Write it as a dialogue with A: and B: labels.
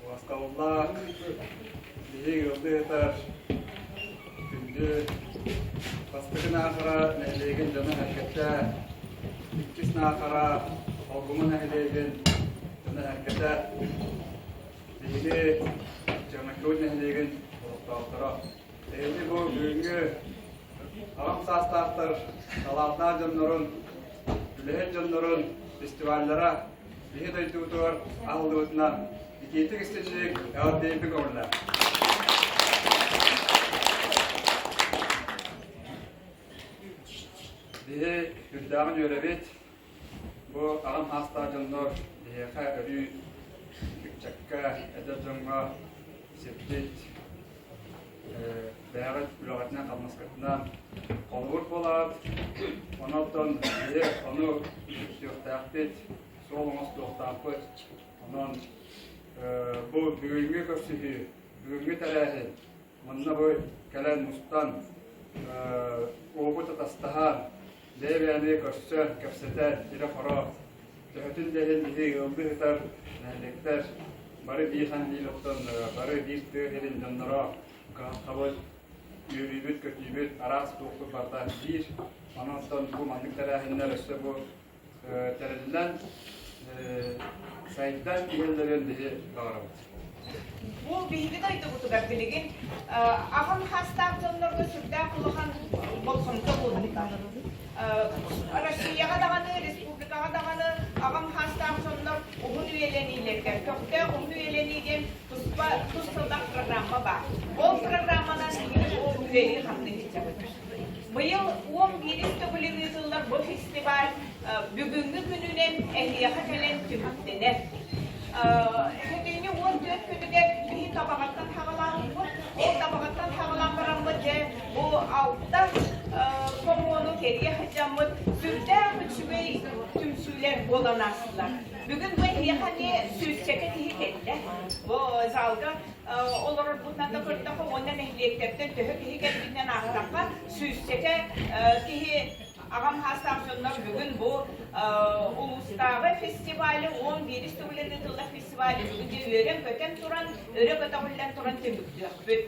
A: Убастабыллаах биһиги ыалдыы сытар күндү Бастакы Наахара нэһилиэгин дьоно-сэргэтэ, Иккис Наахара Холгума нэһилиэгин дьоно-сэргэтэ, биһиги Чөмөкүүт нэһилиэгин олохтоохторо. Эһиги бу бүгүҥҥү аҕам саастаахтар талааннаах дьоннорун, үлэһит дьоннорун фестиваллара биһи дойдубутугар аһыллыбытынан итиитик истинник эҕэрдэлиирбин көҥүллээх. Биһи үрдээҕин үөрэбит, Бу аҕам саастаах дьоннор биһиэхэ өрүү ыччакка, эдэр дьоҥҥо сирдьит, бэйэҕит үлэҕитинэн-хамнаскытынан холобур буолаат, онон биһи ону үтүктүөхтээхпит, суол оҥостуохтаахпыт. Онон бу бүгүҥҥү көрсүһүү, бүгүҥҥү тэрээһин манна бу кэлэн мустан уопут атастаһан, бэйэ-бэйэни көрсөн, кэпсэтэн, ирэ-хоро төһөтүн да иһин биһи ыалдыы сытар нэһилиэктэр бары биир хан биир оттон бары биир тыа сирин дьонноро кыһалҕабыт, үөрүүбүт-көтүүбүт, араас туохпут барыта биир. Онон оттон бу маннык тэрээһиннэр өссө бу тэриллэн сайдан иһэллэрин биһи баҕарабыт.
B: Бу биһиги дойдубутугар билигин аҕам саастаах дьоннорго сүрдээх улахан болҕомто ууруллар. Россияҕа даҕаны, республикаҕа даҕаны аҕам саастаах дьоннор уһун үйэлэниилэригэр көхтөөх уһун үйэлэнии диэн туспа тус сыллаах программа баар. Ол программанан биһиги бу үлэлии-хамныы сылдьабыт. Быйыл 11 төгүлүн ыытыллар бу фестиваль бүгүҥҥү күнүнэн эһиэхэ кэлэн түмүктэнэр. Сэтинньи 14 күнүгэр биһи Табаҕаттан саҕалаабыппыт. Ол Табаҕаттан саҕалаан бараммыт дьэ бу алта хомуону кэрийэ сылдьаммыт сүрдээх үчүгэй түмсүүлэр буолан аастылар. Бүгүн бу эһиэхэ эмиэ сүүсчэкэ киһи кэллэ. Бу залга олорорбутунан да көрдөххө уонна нэһилиэктэртэн төһө киһи кэлбитинэн аахтахха сүүсчэкэ киһи аҕам саастаах дьоннор бүгүн бу улуустааҕы фестивали 11 төгүлүн ыытыллар фестивали бүгүн дьэ үөрэн-көтөн туран өрө көтөҕүллэн туран түмүктүөхпүт.